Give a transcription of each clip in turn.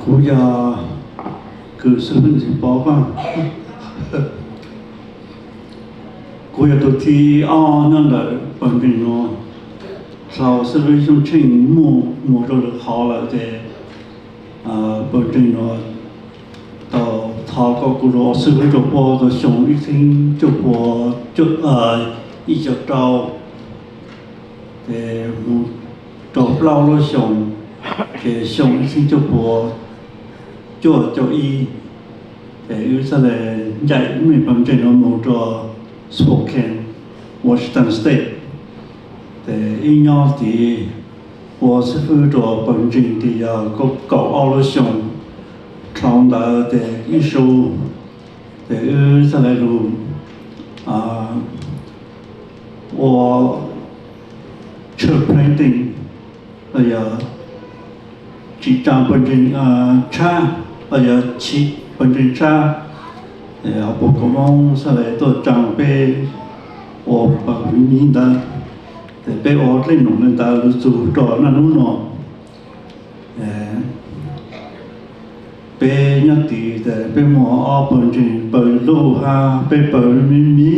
Kuv yog kws xib fwb Ntxwg Pov Vaj. Kuv yog tus thib ob nyob ntawm pawg ntseeg no. Thaum xib fwb Xyooj Tsheej muaj muag rau lwm qhov lawm ces pawg ntseeg no tau thov kom kuv los ua xib fwb rau puag tau xyoo ib txhiab cuaj puas ib caug rau, ces mus rau plaub lub xyoo, ces xyoo ib txhiab cuaj puas cuaj caum ib, ces wb txhaj le ncaim mej pawg ntseeg no mus rau Spokane, Washington State. Ces wb nyob tid ua xib fwb rau pawg ntseeg tid yog kaum ob lub xyoo. Dhau ntawd ces ib su, ces wb txhaj le lug ua church planting los yog tsim tsaa pawg ntseeg tshab, los yog tsim pawg ntseeg tshab. Puag Kaus Moob txhaj le tuaj tsaa peb ua pawg me me ntawd, ces peb ua dlej num le ntawd lug txug rau naj nub no. Peb nyob tid ces peb muaj ob pawg ntseeg, pawg luj hab peb pawg me me,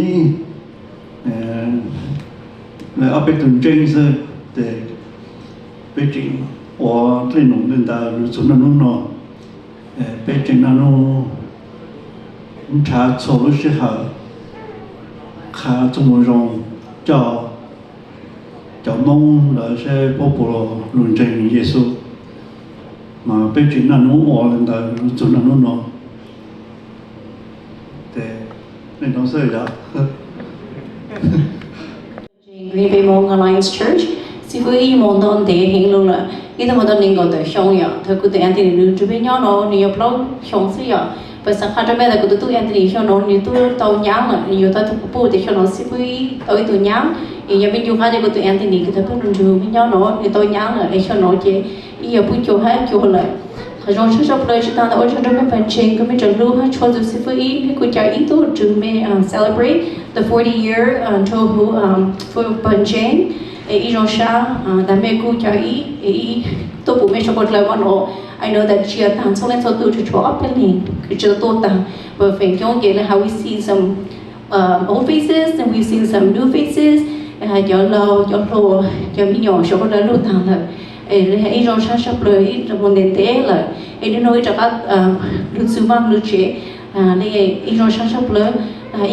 le ob peb tug ntseeg xwb, ces peb tseem ua dlej num le ntawd lug txug naj nub no. Peb tseem naj nub nrhav txhua lub sij hawm qha txuj moo zoo coj cov Moob lawv seb puab puas lug ntseeg Yexus. Mas peb tseem naj nub ua le ntawd lug txug naj nub no. Ces nej nov xwb yog Green Bay Hmong Alliance Church, xib fwb ib moog nto ntev heev lug lawm, ib tug moog tau neeg nkaum tawm xyoo yom. Thaum kuv tus Anthony nws nrug peb nyob no nws yog plaub xyoo xwb yom. Peb xaav qha rau mej tas kuv tus tub Anthony xyoo no nws tub tau nyaab lawm, nws yuav tau tug puj puj ces xyoo no xib fwb ib tau ib tug nyaab. Es yog mej ncu qab ces kuv tus Anthony kws tau peb nrug mej nyob no nws tau nyaab lawm es xyoo no ces ib yog puj cuag hab cuag lawm. Qhov zoo tshaj plaws tsis tas ntawd ua tsaug rau mej pawg ntseeg kws mej tseem hlub hab tshua txug xib fwb ib, mej kuj coj ib tug nrug mej celebrate the forty year nrug huv pawg ntseeg. Es ib zoo sab tas mej kuj coj ib, ib tuaj pum mej saum huab dlawg maj no. I know that tsis yog taag txhua leej txhua tug, tsuas tshuav ob peb leeg kws tsi tau tuaj taag, but feem coob ces le has we see some old faces and we've seen some new faces, cov laug cov hluas cov me nyuam saum huab dlawg lug taag lawm. Es le has ib zoo sab tshaj plaws ib tug moog ntev ntev lawm es nub nua ib rov qab lug txug vaaj lug tsev. Le ib zoo sab tshaj plaws,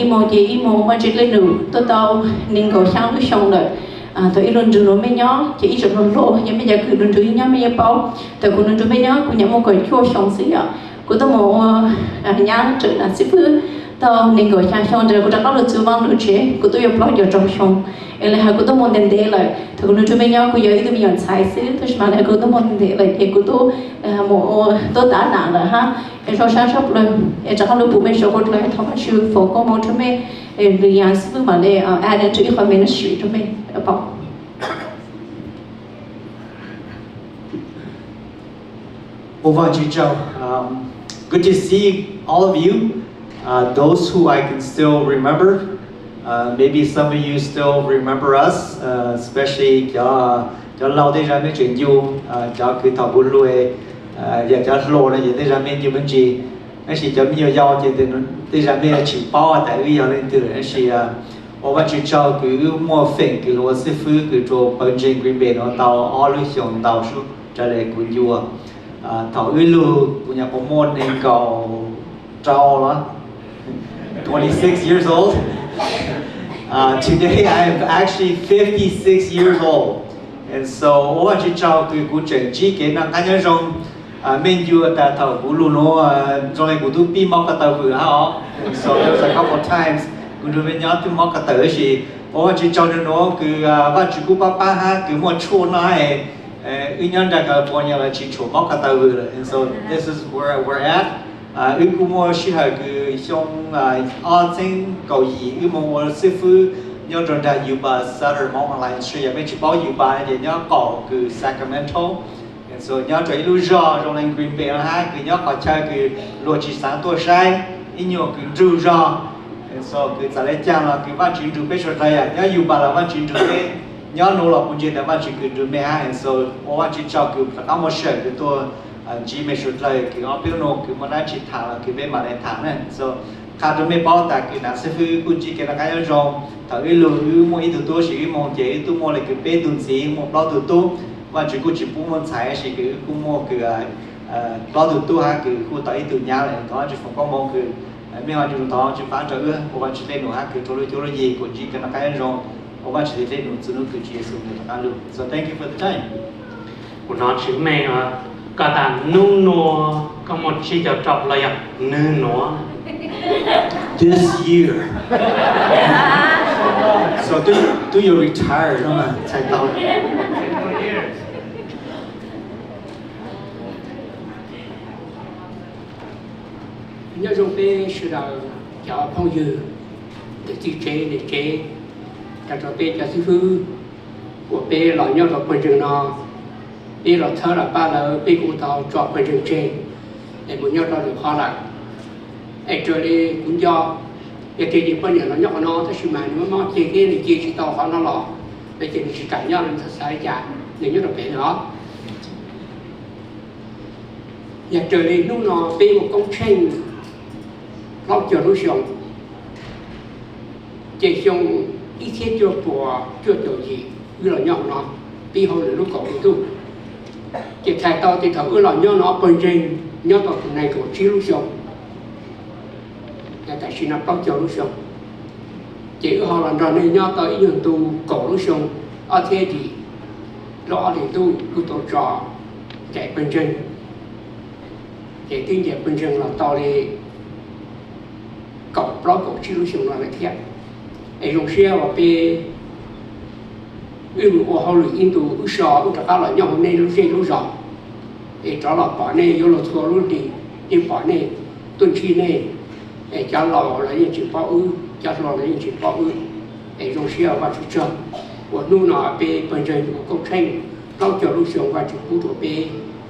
ib moog ces ib moog vaaj tsev dlej num tuaj tau neeg nkaum xyaa lub xyoo lawm. Thaum ib lug nrug nuav mej nyob ces ib tsoom hluas hluas yog mej cov kws lug nrug ib nyob mej yeej paub, thaum kuv lug nrug mej nyob kuv nyam muaj kaum cuaj xyoo xwb yom. Kuv tuaj moog ua nyaab rawm xib fwb tau neeg nkaum xyaa xyoo ntawd kuv rov qab lug txug vaaj lug tsev kuv tuaj yuav plaub caug rau xyoo. Es le has kuv tuaj moog ntev ntev lawm, thaum kuv lug nrug mej nyob kuv yog ib tug me nyuam ntxhais xwb, tab sis mas le has kuv tuaj moog ntev ntev lawm ces kuv tuaj moog ua tuab tas nam lawm hab. Es zoo sab tshaj plaws es rov qab lug pum mej saum huab dlawg, thov Vajtswv foom koob moov rua mej, es lug yaam xib fwb mam le add into ib qho ministry rua mej paub. Ua Vajtswv tsaug. Um, good to see all of you. Uh, those who I can still remember, uh, maybe some of you still remember us, uh, especially cov, cov laug tej zag mej tseem ncu, uh, cov kws thaum kuv lug, uh, yog cov hluas no ces tej zag mej ncu me ntsis, tab sis cov me nyuam yaus ces tej zag mej tsis paub tas wb yog leej twg lawm, tab sis, uh, ua Vajtswv tsaug kws wb muaj feem kws lug ua xib fwb kws rua pawg ntseeg Green Bay no tau ob lub xyoo ntau sub raws le kuv ncu. Thaum wb lug kuv nyam qhuav muaj nees nkaum rau los, twenty-six years old. Uh, today I am actually fifty-six years old. And so ua Vajtswv tsaug kws kuv tseem ntsib kev noj qab nyob zoo. Uh, mej ncu tas thaum kuv lug nuav, uh, zoo le kuv tub pib mob ko taw vwm hab os. And so there's a couple times kuv nrug mej nyob twb mob ko taw, tab sis ua Vajtswv tsaug nrug nuav kws, uh, Vajtswv kuj pab pab hab kws muaj tshuaj noj hab, wb nyob nrag California los tsis tshua mob ko taw vwm lawm. And so this is where we're at. Uh, wb kuj muaj sij hawm kws xyoo, uh, ob txheeb kaum yim wb moog ua xib fwb nyob rua nrag Yuba Sutter Hmong Alliance, yog mej tsis paub Yuba ces nyob qaum kws Sacramento. And so nyob rua ib lub zog zoo le Green Bay no hab kws nyob qhov chaw kws luag tsis xaav tuaj saib, ib nyuag kws nrug zog. And so kws txawm le caag los kws Vajtswv nrug peb suav dlawg yom, nyob Yuba los Vajtswv nrug peb, nyob nuav los kuv ntseeg tas Vajtswv kws nrug mej hab. And so ua Vajtswv tsaug kws rov qab muaj sij hawm kws tuaj, ntsib mej suav dlawg kws ob peb hnub no kws muaj dab tsi tham los kws peb mam le tham na. So qha rua mej paub tas kws nam xib fwb kuj ntsib kev noj qab nyob zoo. Thaum wb lug wb muaj ib tug tub, sis wb moog ces wb tub muaj le kws peb tug ntxiv, muaj plaub tug tub. Vaajtswv kuj tsis pub muaj ntxhais, sis kws wb kuj muaj kws plaub tug tub hab kws kuj tau ib tug nyab lawm. Thov Vaajtswv foom koob moov kws mej ho ncu thov Vaajtswv pab rua wb, ua Vaajtswv dlej num hab kws rua lub cuab lub yig kuj ntsib kev noj qab nyob zoo, ua Vaajtswv dlej num txug hnub kws Tswv Yexus nqe rov qaab lug. So thank you for the time. Kuv hnov Tswv Meej koj tas nub nua koj muaj tsib caug rau los yog nwg nuav? This year. So do you retire no mas txhais tau. Nyob zoo peb sawv daws cov phooj ywg, niam txiv tsev niam tsev, tag nrho peb cov xib fwb uas peb los nyob rau pawg ntseeg no, peb los txhawb los pab lawv, peb kuj tau tso pawg ntseeg tseg es mus nyob rau lwm qhov lawm. Es raws li kuv nco, yog tias ces poj niam los nyob qhov no tab sis mas nws mob mob ceg thiab nws cia tsis tau qhov no los, ces nws tsis kam nyob, nws xav xav li cas nws nyob rau pem no. Yog raws li hnub no peb ua koob tsheej plaub caug lub xyoo, ces xyoo ib txhiab cuaj puas cuaj caum yim wb los nyob hauv no, pib hauj lwm lub kaum hli ntuj. Ces txhais tau tias thaum wb los nyob no pawg ntseeg nyob tau tus nees nkaum tsib lub xyoo, yog tam sim no plaub caug lub xyoo, ces wb ho los nrog nej nyob tau ib nyuag ntu kaum lub xyoo, ob txhiab yim lub ob hlis ntuj wb tau tso ncaim pawg ntseeg, ces twb ncaim pawg ntseeg los tau li kaum plaub kaum tsib lub xyoo no lawm thiab. Es zoo siab uas peb wb mus ua hauj lwm ib ntus wb so wb rov qab los nyob hauv nej lub zej lub zos, es rov los pom nej yuav luag txhua lub hlis, yeej pom nej, tuaj ntsib nej. Es cov laus los yeej tseem paub wb, cov hluas los yeej tseem paub wb. Es zoo siab Vajtswv tsaug uas hnub no peb pawg ntseeg ua koob tsheej plaub caug lub xyoo Vajtswv pub rau peb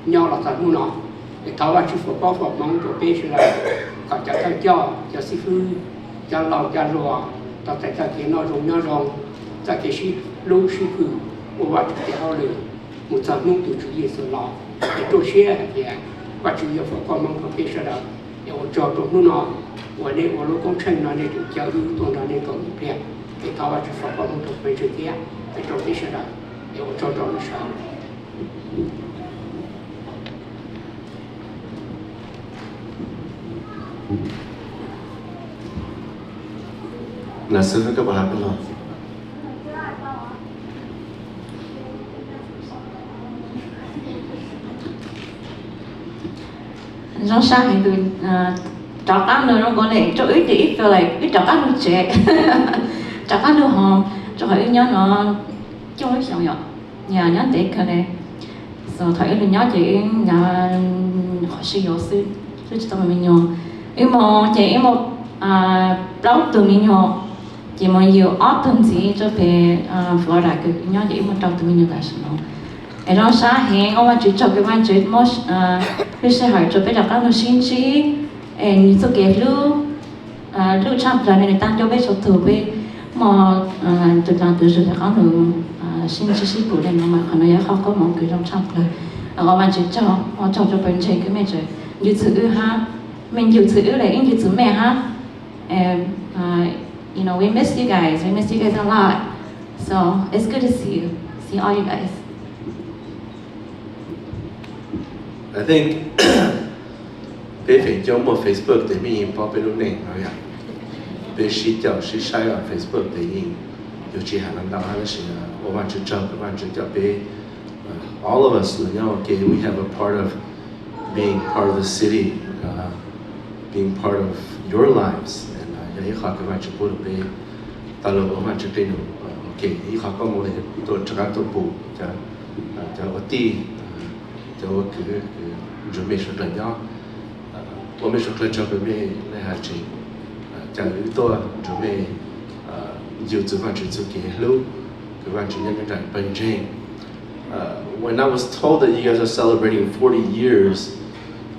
nyob los txog hnub no. Es thov Vajtswv foom koob foom hmoov rau peb sawv daws, kom cov thawj coj, cov xib fwb, cov laus cov hluas tau txais txoj kev noj zoo nyob zoo, txoj kev sib hlub sib hwm, ua Vajtswv tes hauj lwm mus txog hnub tus Tswv Yexus los. Es ruaj siab hais tias Vajtswv yuav foom koob hmoov rau peb sawv daws. Es ua tsaug rau hnub no uas nej ua lub koob tsheej no nej tseem caw wb tuaj nrog nej koom ib pliag. Es thov Vajtswv foom koob hmoov rau pawg ntseeg thiab, es rau peb sawv daws. Es ua tsaug rau lub sij hawm. Zoo sab heev, rov qab lug zoo nkaus le rau wb ces wb feel like wb rov qab lug tsev, rov qab lug home, rau qhov wb nyob no cuaj lub xyoo yom, nyob ntev kawg le. So thaum wb lug nyob ces wb nyob qhov sib yuav xwb, wb tsis tau me nyuam. Wb mus ces wb muaj plaub tug me nyuam, ces mus yug ob tug ntxiv rau pem Florida kws wb nyob ces wb muaj rau tug me nyuam tam sim no. Es zoo sab heev, ua Vajtswv tsaug kws Vajtswv muab lub sij hawm rau peb rov qab lug sib ntsib, es nws txoj kev hlub lub tshaj plawg ne nws tag nrho peb txhua tug, peb muaj tus dlaag tus zug rov qab lug sib ntsib sib pum le no mas qhov no yog qhov koob hmoov kws zoo tshaj plawg. Ua Vajtswv tsaug, ua tsaug rau pawg ntseeg kws mej tseem nco txhum wb hab, mej nco txhum wb le wb nco txhum mej hab. And uh, you know, we miss you guys. We miss you guys a lot. So it's good to see you, see all you guys. I think peb feem coob muaj Facebook tes mej yeej paub peb lub neej no yom. Peb sib caum sib saib los Facebook tes yeej yug tsis has ntau ntau hab, tab sis ua Vajtswv tsaug kws Vajtswv coj peb, all of us los nyob ua ke, we have a part of being part of the city, being part of your lives, and yog ib qho kws Vajtswv pub rau peb tau lug ua Vajtswv dlej num. Ok, ib qho koob hmoov le tuaj rov qab tuaj pum cov ua tij, cov ua kwv, nrug mej suav dlawg nyob, ua mej suav dlawg tsaug kws mej le has tseem caw wb tuaj nrug mej nco txhum Vajtswv txuj kev hlub kws Vajtswv nyob nyob nraim pawg ntseeg. When I was told that you guys are celebrating forty years,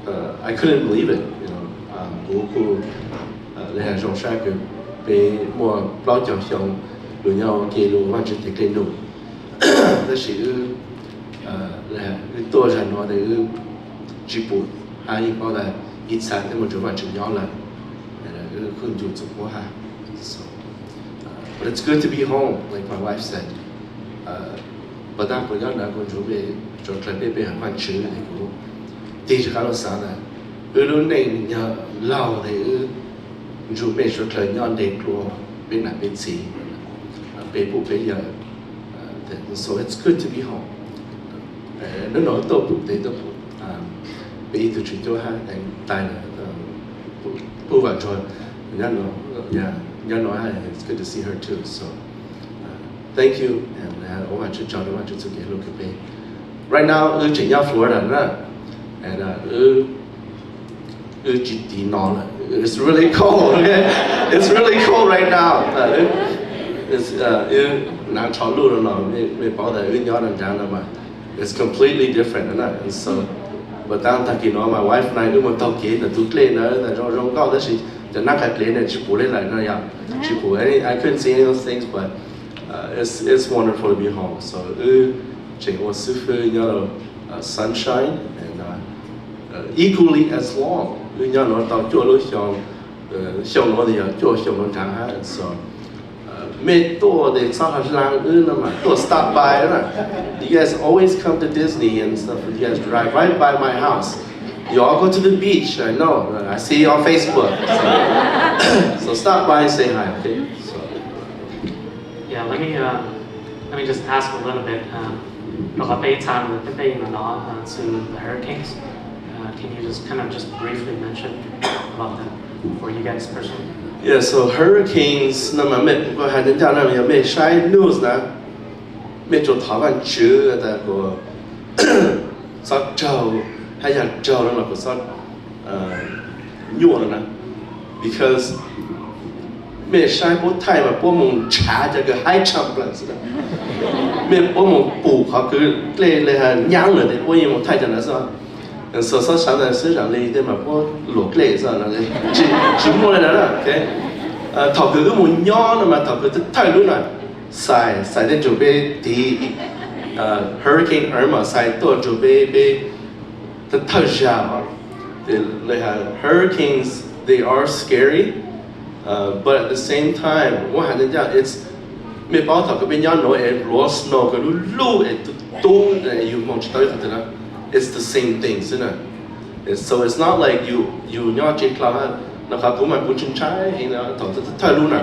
uh, I couldn't believe it. You know, kuv kuj le has zoo sab kws peb muaj plaub caug xyoo lug nyob ua ke lug ua Vajtswv tes dlej num. Tab sis wb, wb tuaj zag nuav tes wb tsis pum hab yeej paub tas ib txha tej muaj nrug Vaajtswv nyob lawm, wb kuj ncu txug puab hab. So, but it's good to be home, like my wife said. Puas tas kuv nyob nrad kuv nrug mej suav dlawg peb pe hawm Vaajtswv es kuv tig rov qab lug xaav tas wb lub neej yog laug es wb nrug mej suav dlawg nyob nte dlua peb nam peb txiv, peb pum peb yawm. So it's good to be home. Hnub no tuaj pum tes tuaj pum peb ib tug tswv cuab hab tais puj vam nrug nyob no hab, it's good to see her too. So thank you and ua Vaajtswv tsaug rua Vaajtswv txuj kev hlub kws peb. Right now wb tseem nyob Florida na, and wb tsis tiv no lawm. It's really cold, okay? It's really cold right now. Wb naav tsho luj no no, mej paub tas wb nyob nrad no mas it's completely different na. And so, but tag kis no my wife and I wb moog taug kev ntawm tug dlej ntawd zoo zoo nkauj tab sis cov nab qha dlev na tsis pum le lawm no yog tsis pum. I couldn't see any of those things, but it's wonderful to be home. So wb tseem ua xib fwb nyob rau Sunshine and equally as long. Wb nyob no tau cuaj lub xyoo, xyoo no yog cuaj xyoo no nrad hab. So mej tuaj tes txhob has hlaang wb no mas tuaj stop by na. You guys always come to Disney and stuff. You guys drive right by my house. You all go to the beach. I know. I see you on Facebook. So, so stop by and say hi, okay? So. Yeah, let me uh, let me just ask a little bit. Um, rau qhov peb tham peb peb no no uh, to the hurricanes. Uh, can you just kind of just briefly mention about that for you guys personally? Yeah, so hurricanes no mas mej kuv has ncaj ncaj no yog mej saib news na, mej tsuas thov Vaajtswv tas kuas txhob raug hab yog raug no los kuas txhob nyuaj no na. Because mej saib puab thaij mas puab moog nrhav cov kws high jump plaws xwb na. Mej puab moog pum qhov kws dlej le has nyaab lawm tes puab yeej moog thaij cov ntawd xwb. So txhob xaav tas xwb, zaam le tej mas puab luam dlej xwb, tsis muaj le ntawd na. Thaum kws wb moog nyob no mas thaum kws thawj lub na, xais, xais tej nrug peb tiv, Hurricane Irma xais tuaj nrug peb, peb thawj zaug. Hurricanes, they are scary, but at the same time, muab has ncaj ncaj, mej paub thaum kws peb nyob no es luav snow kws lub lub es tub tub es yug moog tsis tau ib qhov twg na, it's the same thing xwb na. So it's not like yus nyob tsev dlhau, no qhov kuv mas kuv ntshai ntshai heev thaum thawj lub na.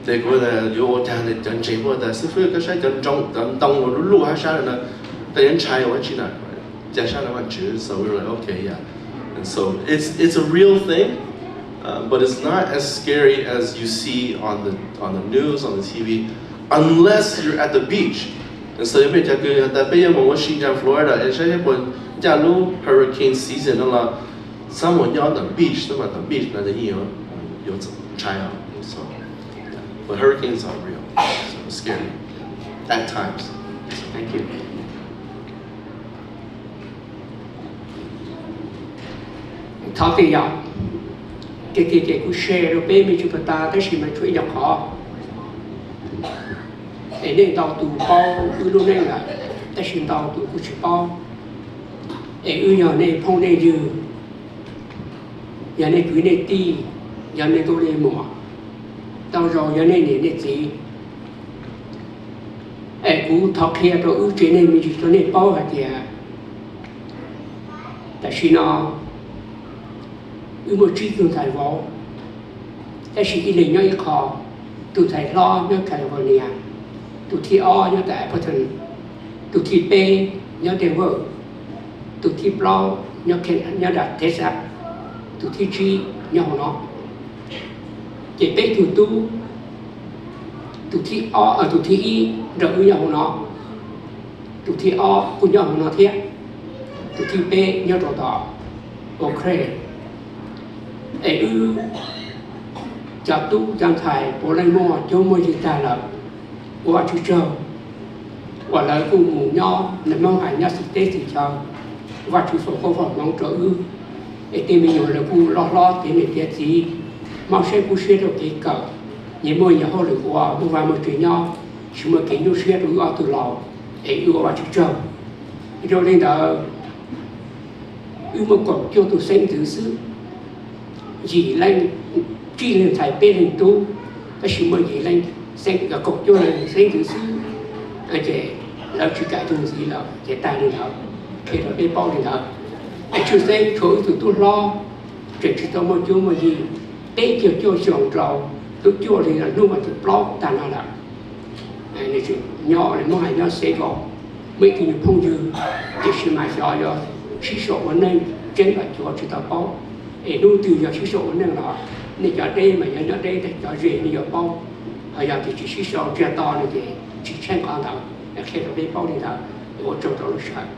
Ces kuv yuav ua caag cov ntseeg puab tas xib fwb koj saib cov ntoo, cov ntoo lub lub hab sab no, koj yuav ntshai ua dab tsi na, ca sab no Vaajtswv. So we were like, okay, yeah. And so it's it's a real thing, uh, but it's not as scary as you see on the on the news, on the T V, unless you're at the beach. And so yog mej cov kws has tas peb yuav moog ua si nraag Florida es saib puas ncaaj lub hurricane season no los, txhob moog nyob ntawm beach, txhob moog ntawm beach no yeej yuav ntshai os. So, but hurricanes are real, so it's scary at times. Thank you. Thov txim yom, tiag tiag ces kuv share rau peb me ntsis puag ta tab sis mas tshuav ib nyuag qhov es nej ntau tus paub wb lub neej lawm, tab sis ntau tus kuj tsis paub. Es wb yog nej phooj nej ywg, yog nej kwv nej tij, yog nej nkauj nej muam, tau zaus yog nej niam nej txiv. Es kuv thov qhia rau wb tsev neeg me ntsis rau nej paub hais tias tam sim no wb muaj tsib tug ntxhais vauv, tab sis ib leeg nyob ib qho. Tus ntxhais hlob nyob California, tus thib ob nyob tas Appleton, tus thib peb nyob Denver, tus thib plaub nyob nyob nram Texas, tus thib tsib nyob hauv no. Ces peb tug tub, tus thib ob, tus thib ib nrog wb nyob hauv no, tus thib ob kuj nyob hauv no thiab, tus thib peb nyob rau tom Ukraine. Es wb cov tub cov ntxhais puav leej muaj cuab muaj yig tag lawm, ua Vajtswv tsaug uas lawv kuj mus nyob nag hmoob hais nyob xis teb xis chaw, Vajtswv foom koob foom hmoov rau wb. Es tej me nyuam lawv kuj loj hlob tiav niam tiav txiv, mob siab kub siab rau kev kawm, nyias muaj nyias hauj lwm ua, muaj vaj muaj tsev nyob, tsis muaj kev nyuaj siab rau wb ob tug laus, es wb ua Vajtswv tsaug. Yog li ntawd, Wb muaj kaum cuaj tus xeeb ntxwv xwb, yim leej, tsib leeg ntxhais peb leeg tub, tab sis muaj yim leej xeeb, kaum cuaj leej xeeb ntxwv xwb. Ces lawv tsis kam tus ntxiv lawm ces tag li ntawd, qhia rau peb paub li ntawd. Es tshwj xeeb tshuav wb tus tub hlob tseem tsis tau muaj cuab muaj yig, peb caug cuaj xyoo dhau, lub cuaj li hnub vas thib plaub tag no lawm. Nws tseem nyob, muab hais nyob Seattle, muaj ib tug nyuag phooj ywg, tiam sis mas xyov yog sib sau ua neej tseeb los cuav tsis tau paub. Es hnub twg yog sib sau ua neej los nej cov deb mas yog nyob deb, cov ze nej yuav paub. Ho yog tias tsis sib sau, ntsiag to no ces tsis tsheej qhov ntawd. Qhia rau peb paub li ntawd, ua tsaug rau lub sij hawm.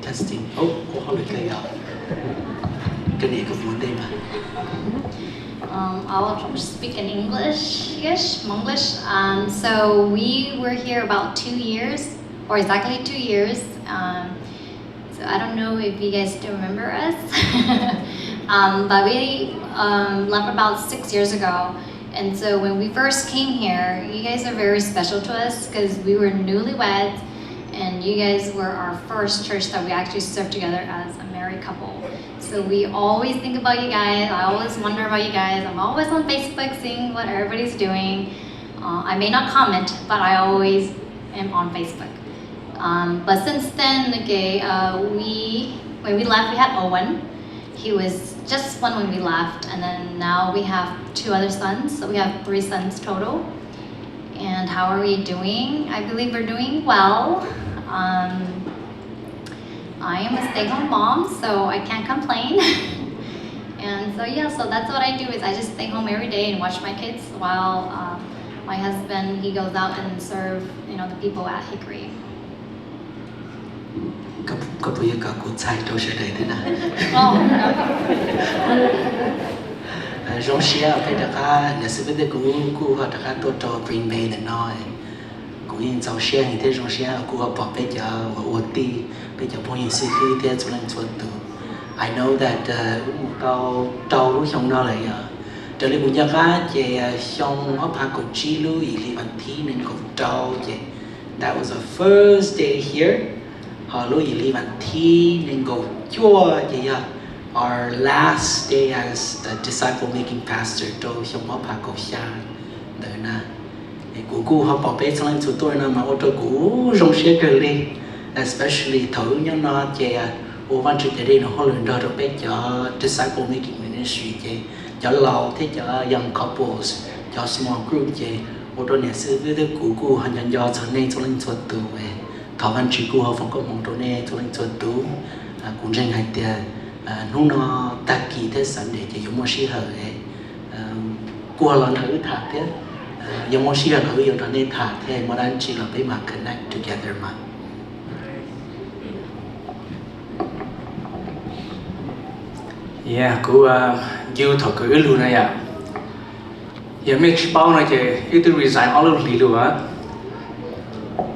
Testing. Oh, oh, hauj lwm kawg yog. Koj niam koj puas ua ntej mas? Um, I'll speak in English-ish, Monglish. Um, so we were here about two years, or exactly two years. Um, so I don't know if you guys still remember us. Um, but we, um, left about six years ago. And so when we first came here, you guys are very special to us because we were newlyweds, and you guys were our first church that we actually served together as a married couple. So we always think about you guys. I always wonder about you guys. I'm always on Facebook seeing what everybody's doing. Uh, I may not comment, but I always am on Facebook. Um, but since then, okay, uh, we, when we left, we had Owen. He was just one when we left, and then now we have two other sons, so we have three sons total. And how are we doing? I believe we're doing well. Um, I am a stay-home mom, so I can't complain. And so, yeah, so that's what I do is I just stay home every day and watch my kids while, um, my husband, he goes out and serve, you know, the people at Hickory. Koj puas yuav kom kuv txhais rau sawv daws thiab na? Zoo siab peb rov qab, niam xib fwb thiab kuv kuj ho rov qab tuaj rau Green Bay ntawm no. Kuv yeej txaus siab heev thiab zoo siab kuv ho pom peb cov uas ua tij, peb cov phooj ywg xib fwb thiab txhua leej txhua tus. I know that wb mus tau rau lub xyoo no lawm yog, raws li kuv nco qab ces xyoo ob phav kaum tsib lub yim hli vas thib nees nkaum rau ces that was the first day here. Ho lub yim hli vas thib nees nkaum cuaj ces yog our last day as a disciple making pastor rau xyoo ob phav kaum xya ntawd na. Kuv kuj ho pom peb txhua leej txhua tus no mas ua rau kuv zoo siab kawg li, especially thaum wb nyob no ces ua Vajtswv tes dej nrog hauj lwm nrog rau peb cov disciple making ministry ces cov laus thiab cov young couples, cov small group ces ua rau niam xib fwb thiab kuv kuj ho nco nco txog nej txhua leej txhua tus. Thov Vajtswv kuj ho foom koob hmoov rau nej txhua leej txhua tus. Kuv ntseeg hais tias hnub no tag kis thiab Sunday ces yuav muaj sij hawm kuj ho los nrog wb tham thiab. Yuav muaj sij hawm los wb yuav nrog nej tham thiab, muaj dab tsi los peb mam connect together mas. Yeah, kuv ncu thaum kawg wb lug na yom. Yog mej tsis paub no ces wb twb resign ob lub hlis lug,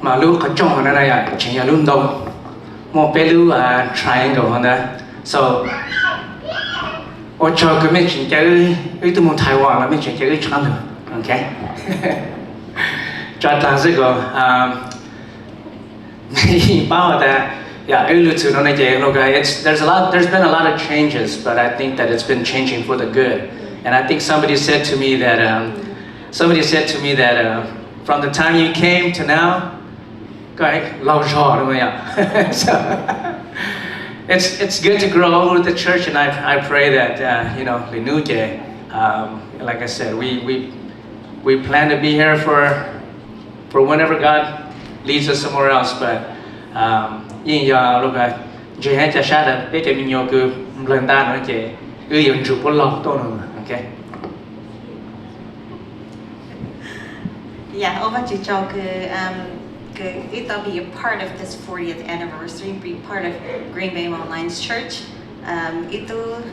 mas lub qhov rooj no na yom tseem yog lub ntoo, muaj peb lub triangle ntawd. So ua tsaug kws mej tseem caw wb, wb twb mus Taiwan los mej tseem caw wb tshaj lug, ok. Tso taag xwb ko. Yeej paub tas, yeah, wb lug txug no ne ces, look, it's, there's a lot, there's been a lot of changes, but I think that it's been changing for the good. And I think somebody said to me that, um, somebody said to me that, uh, from the time you came to now, koj laug zog no yom. So it's, it's good to grow old with the church, and I, I pray that, uh, you know, lwm hnub ces, um, like I said, we, we, we plan to be here for, for whenever God leads us somewhere else, but, um, yeej yog lub, ntseeg hab ca sab tas peb cov me nyuam kws nplawg ntaj no ces wb yuav ntsug puab laug tuaj no, ok. Yeah, ua Vajtswv tsaug kws, um, kws wb tau be a part of this fortieth anniversary, be part of Green Bay Mountain Lions Church. Um, wb tub,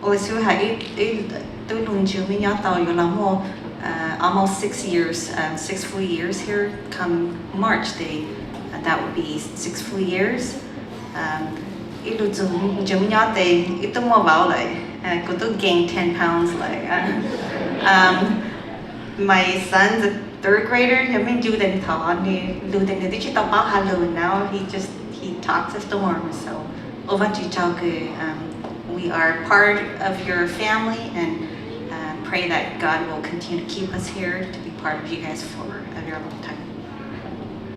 ua xub has wb, wb tub lug ntsib me nyob tau yuav los muaj, uh, almost six years, um, six full years here. Come March, they, uh, that would be six full years. Um, wb lug txug ntsib me nyob tes wb tub muaj vauv lawm. Kuv twb gain ten pounds lawm. Um, my son's a third grader, yog me ncu tes thov nws lug tes nws twb tsis tau paub has lug, now he just, he talks as the norm, so ua Vajtswv tsaug kws, um, we are part of your family and, uh, pray that God will continue to keep us here to be part of you guys for a very long time.